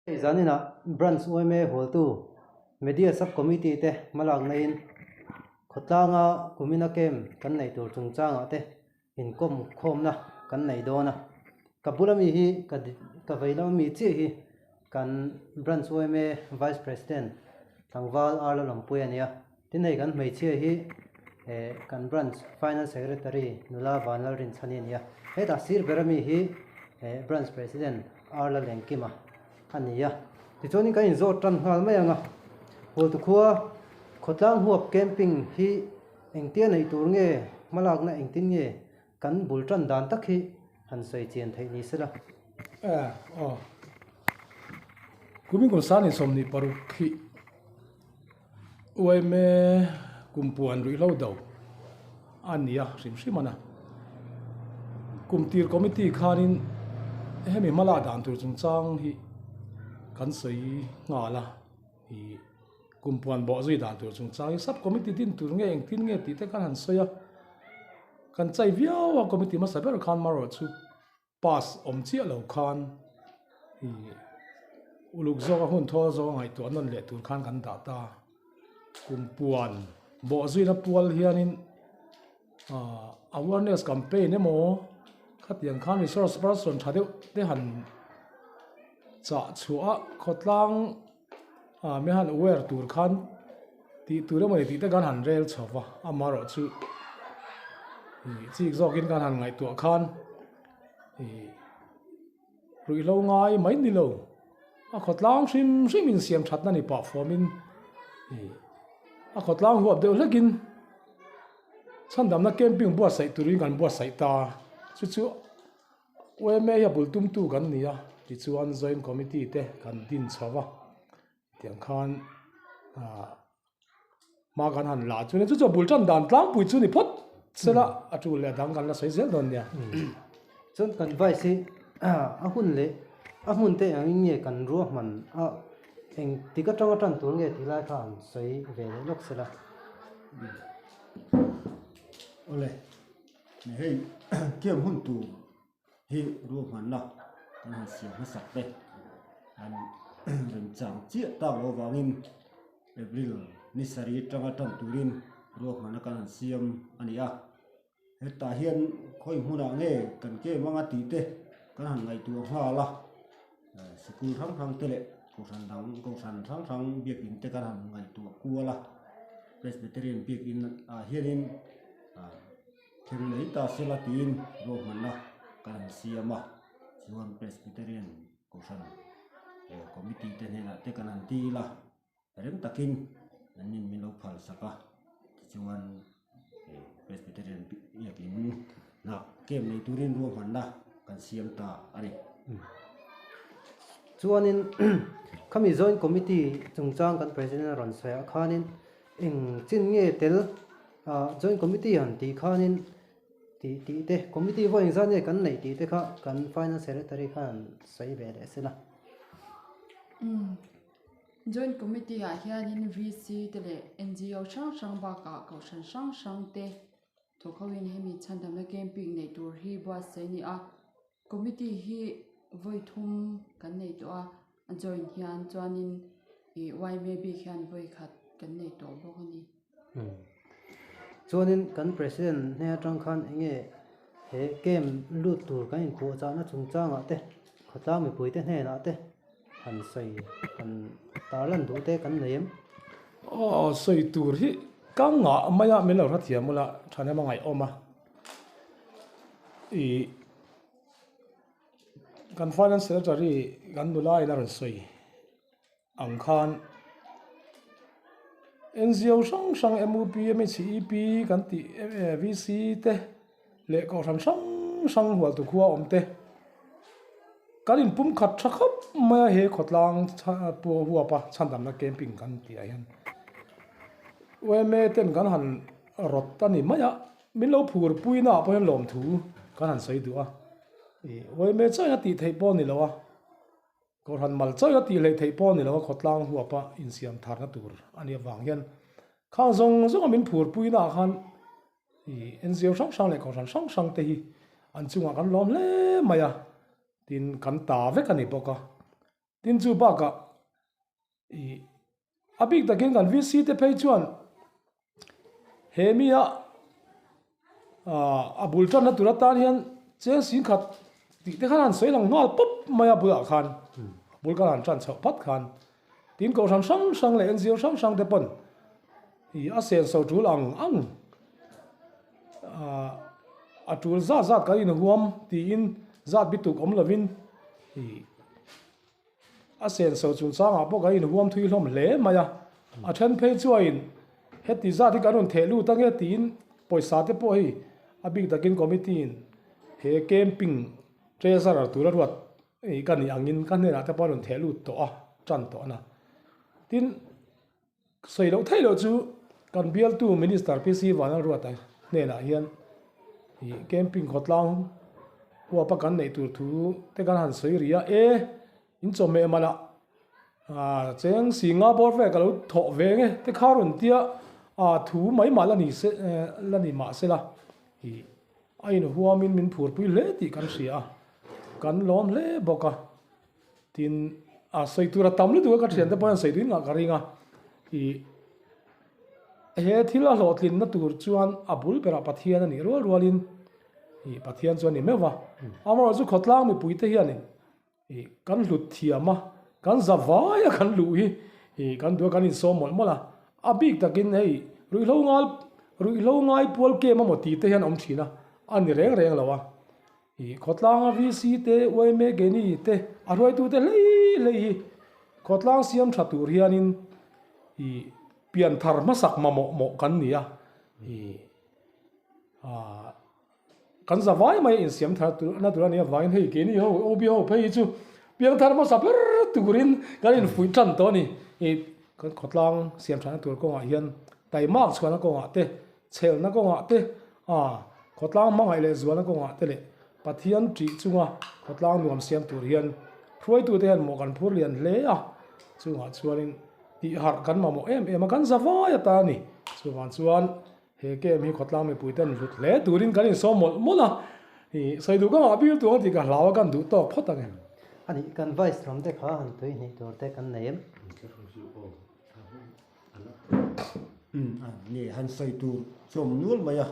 Hei zaninah Branch yma hualtu Media Sub Committee te hmalak naiin khawtlanga kumina camp kan neih tur chungchangah te inkawm khawmna kan nei dawn a. Ka bula mi hi ka ka vei lam ami chiah hi kan Branch yma Vice President tlangval Arla Lawmpui a ni a. Tin hei kan hmeichhia hi eh kan Branch Finance Secretary nula Vanlalrinchhani a ni a. Hetah sir ber ami hi eh Branch President Arla Lengkima a ni a. Tichuanin kan inzawt tan nghal mai ang a, Hualtu khua khawtlang huap camping hi engtia neih tur nge hmalakna engtin nge kan bul tan dan tak hi han sawi chian theih ni sela. Eh aw. Kumin kum sani 26 hi Uaime kumpuan ruihhlo do a ni a hrim hrim a na. Kum tir committee khanin hemi hmala dan tur chungchang hi kan sawi nghal a ih kumpuan bawh zui dan tur chungchang hi sub committee din tur nge engtin nge tih te khan han sawi a kan chai viau a committee hmasa ber khan marawh chu. Pass awm chiah lo khan ih uluk zawk a hun thawl zawk a ngaihtuah nawn leh tur khan kan dah ta. Kum puan bawh zuina pual hianin ah awareness campaign emaw khatiang khan resource person tha deuh te han chah chhuah a khawtlang ah mi han aware tur khan tih tur emaw ni tih te khan han rel chho va amaherawhchu ih chik zawkin khan han ngaihtuah khan ih ruihhlo ngai mai ni lo a khawtlang hrim hrim in siam thatna ni pah fawmin ih a khawtlang huap deuh hlekin chhandamna camping buatsaih turin kan buatsaih ta chu chu. Yma hi a bul tumtu kan ni a, tichuan Joint Committee te kan din chho va, tiang khan ah hma kan han la chu chu chu a bul tan dan tlangpui chu ni phawt sela a tul leh dang kan la sawi zel dawn nia. Chuan kan vice hi a hun leh a hmun te engin nge kan ruahman a, eng tik atanga tan tur nge tih lai kha an sawi ve leh lawk sela. Awle. Hei camp hun tur hi ruahmanna kan han siam hmasak te an remchang chiah tak loh avangin April ni sarih atanga tan turin ruahmanna kan han siam a ni a, hetah hian khawi hmunah nge kan camp anga tih te kan han ngaihtuah nghal a, sikul hrang hrang te leh kohhran dang kohhran hrang hrang biakin te kan han ngaihtuah kual a, Presbyterian biakin ah hianin. Thil lei ta sela tiin ruahmanna kan han siam a, chuan Presbyterian Kohhran Committee te hnenah te kan han dil a, rem takin an nin min lo phal sak a, tichuan Presbyterian biakin hnah camp nei turin ruahmanna kan siam ta a ni. Chuanin khami Joint Committee chungchang kan President a rawn sawi ah khanin eng chin nge tel Ah joint committee han tih khanin tih tih te committee pawh engzat nge kan neih tih te kha kan finance secretary khan sawi ve leh sela. Umm joint committee ah hianin VC te leh NGO hrang hrang bakah kohhran hrang hrang te thawk ho in hemi chhandamna camping neih tur hi buatsaih a ni a committee hi vawi thum kan nei tawh a a joint hian chuanin ih yma bik hian vawi khat kan nei tawh bawk a ni. Chuanin kan President hnen atang khan eng nge he camp lut tur kan inpuahchahna chungchangah te khawtlang mipuite hnenah te han sawi han tarlan duh te kan nei em? Aw sawi tur hi ka ngah mai a min lo hrethiam ula thahnem a ngaihawm a ih kan finance secretary kan nula in a rawn sawi. Ang khan NGO hrang hrang MUP, MHEP kan tih VC te leh kohhran hrang hrang hualtu khua awm te kan inpum khat tha khawp mai a he khawtlang huapa chhandamna camping kan tih ah hian yma ten kan han rawt a ni mai a min lo phur pui na ah pawh hian lawmthu kan han sawi duh a ih yma chaina tih theih pawh a ni lo a. Kohhran mal chauh a tih hleih theih pawh a ni lo a, khawtlang huapa insiam tharna tur a nih avang hian khang zawng zawnga min phurpuina ah khan ih NGO hrang hrang leh kohhran hrang hrang te hi an chungah kan lawm hle mai a, tin kan ta vek a ni bawk a. Tin chu bakah ih a bik takin kan VC te phei chuan he mi a a bul tanna tur atan hian cheng singkhat tih te khan han sawi lang nghal pawp mai a bulah khan a bul khan han tan chhoh phat khan tin kohhran hrang hrang leh NGO hrang hrang te pawn ih a senso tul ang ang a tul zat zat kan inhuam tiin zat bi tuk awm lovin ih A senso chungchangah pawh kan inhuam thui hlawm hle mai a, a then phei chuain heti zat hi kan rawn theh lut ange tiin pawisa te pawh hei a bik takin committee in he camping treasurer tura ruat ka nih angin ka hnenah te pawh a rawn theh lut tawh a, tan tawh a na. Tin, sawi loh theih loh chu kan bialtu Minister PC Vanlalruata hnenah hian ih camping khawtlang huapa kan neih tur thu te kan han sawi rih a, e in chawhmeh manah ah cheng singa bawr vel ka lo thawh ve nge te kha rawn tia ah thu mai mah la ni se la ni mah se la ih a inhuamin min phurpui hle tih kan hria a, kan lawm hle bawk a. Tin, a sawi tur a tam lutuk a ka thiante pawh hian sawi duin ngah ka ring a, ih he thil a hlawhtlinna tur chuan a bul berah Pathian a nih rual rualin ih Pathian chu a ni meuh va, amaherawhchu khawtlang mipuite hianin ih kan hlut thiam a, kan za vai a kan luh hi ih kan duh a kan insawm mawlh mawlh a, a bik takin hei ruihhlo ngal ruihhlo ngai pual kem amaw tih te hian a awm thin a, a ni reng reng lo a. Ih khawtlanga VC te, yma Geni te, a hruaitute hlei hlei hi khawtlang siam tha tur hianin ih pian thar hmasak mamawh mawh kan ni a, ih ah kan za vai mai a insiam thar tur na tur a nih avangin hei keini ho OB ho phei hi chu piang thar hmasa ber turin kan infuih tan tawh a ni. Ih kan khawtlang siam thatna tur kawngah hian taimak chhuahna kawngah te Chhelna kawngah te, a khawtlang hmangaih leh zualna kawngah te leh Pathian ṭih chunga khawtlang nuam siam tur hian hruaitute hian mawh kan phur lian hle a, chungah chuanin tihharh kan mamawh em em a, kan za vai ata a ni. Chuvang chuan he camp hi khawtlang mipuiten hlut hle turin kan insawm mawlh mawlh a, ih sawi duh ka ngah bil tuang tih ka hlau a, kan duh tawk phawt ang em? A nih, kan Vice lam te kha han tui hnih tur te kan nei em? Nge han sawi tur chu awm nual mai a,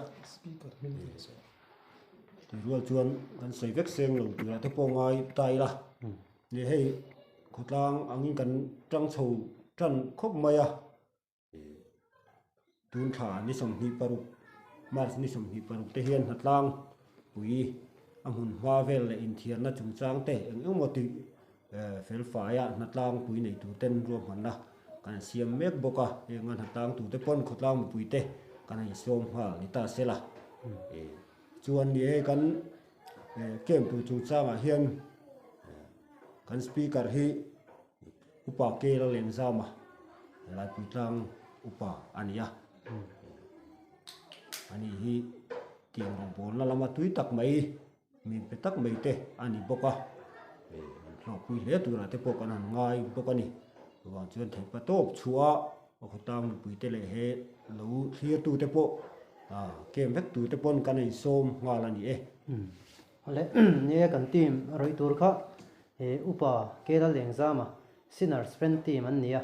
tih rual chuan kan sawi vek seng lo turah te pawh ngai ta ila, nge hei khawtlang angin kan tang chho tan khawp mai a, tun thla ni 26 March ni 26 te hian hnatlang pui a hmun hma vel leh inthiarna chungchang te eng eng emaw tih felfaia hnatlang pui nei tur ten ruahmanna kan siam mek bawk a, heng a hnatlang tur te pawn khawtlang mipui te kan han insawm nghal ni ta se la. Chuan ni e kan camp tur chungchangah hian kan speaker hi Upa Kela Lengzama Laipuitlang upa a ni a, ani hi tiang rawngbawlna lama tui tak mai Min pe tak mai te a ni bawk a, hlawhpui hle turah te pawh kan han ngai bawk a ni. Chuvang chuan theihpa tawp chhuah a khawtlang mipui te leh he lo thlir tu te pawh camp vek tur te pawn kan insawm nghal a ni e. Awle, nia kan team rawih tur kha he upa Kela Lengzama Sinners Friend team an ni a,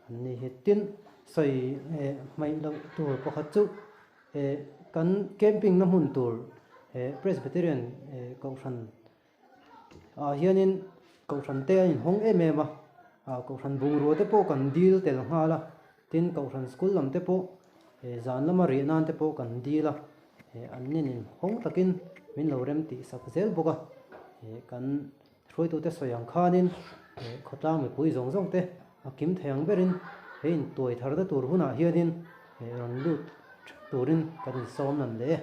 an ni hi tin sawi hmaih loh tur pakhat chu Kan camping na hmun tur Presbyterian kohhran ah hianin kohhran te a inhawng em em a, kohhran bungrua te pawh kan dil tel nghal a, tin kohhran school lam te pawh zan lama rih nan te pawh kan dil a, an nin inhawng takin min lo rem tih sak zel bawk a, kan hruaitute sawi ang khanin khawtlang mipui zawng zawng te a kim thei ang berin he intuai tharna tur hunah hianin rawn lut turin kan insawm nan leh e.